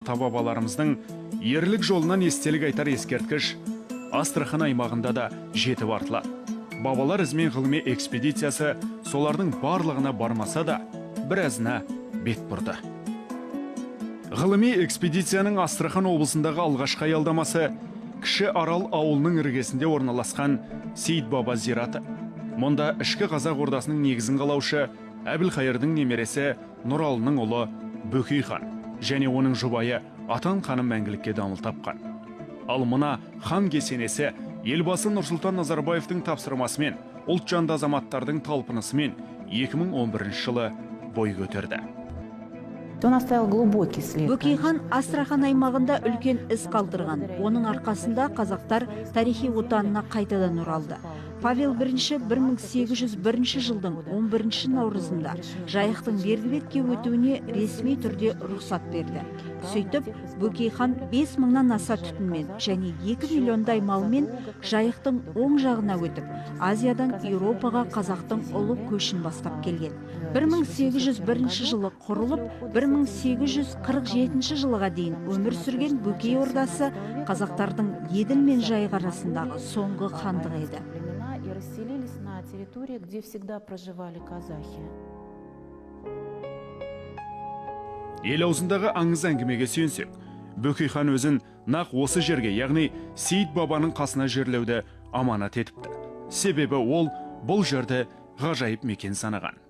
Ата-бабаларымыздың ерлік жолынан естелік айтар ескерткіш Астрахан аймағында да жетіп артылады. Бабалар ізімен ғылыми экспедициясы солардың барлығына бармаса да, біразына бет бұрды. Ғылыми экспедицияның Астрахан облысындағы алғашқы аялдамасы — Кіші Арал ауылының іргесінде орналасқан Сейіт баба зираты. Мұнда ішкі қазақ ордасының негізін қалаушы Әбілхайырдың немересі Нұралының ұлы Бөкей хан және оның жұбайы Атан ханым мәңгілікке дамыл тапқан. Ал мына хан кесенесі Елбасы Нұрсұлтан Назарбаевтың тапсырмасымен, ұлтжанды азаматтардың талпынысымен 2011 жылы бой көтерді. Он оставил глубокий след. Бөкей хан Астрахан аймағында үлкен із қалдырған. Оның арқасында қазақтар тарихи отанына қайтадан оралды. Павел бірінші 1801 жылдың 11 наурызында Жайықтың бергі бетке өтуіне ресми түрде рұқсат берді. Сөйтіп, Бөкей хан 5 мыңнан аса түтінмен және 2 миллиондай малмен Жайықтың оң жағына өтіп, Азиядан Еуропаға қазақтың ұлы көшін бастап келген. 1801 жылы құрылып, 1847 жылға дейін өмір сүрген Бөкей ордасы қазақтардың Еділ мен Жайық арасындағы соңғы хандығы еді. Племена и расселились на территории, где всегда проживали казахи. Ел аузындағы аңыз әңгімеге сүйенсек, Бөкей хан өзін нақ осы жерге, яғни Сейіт бабаның қасына жерлеуді аманат етіпті. Себебі ол бұл жерді ғажайып мекен санаған.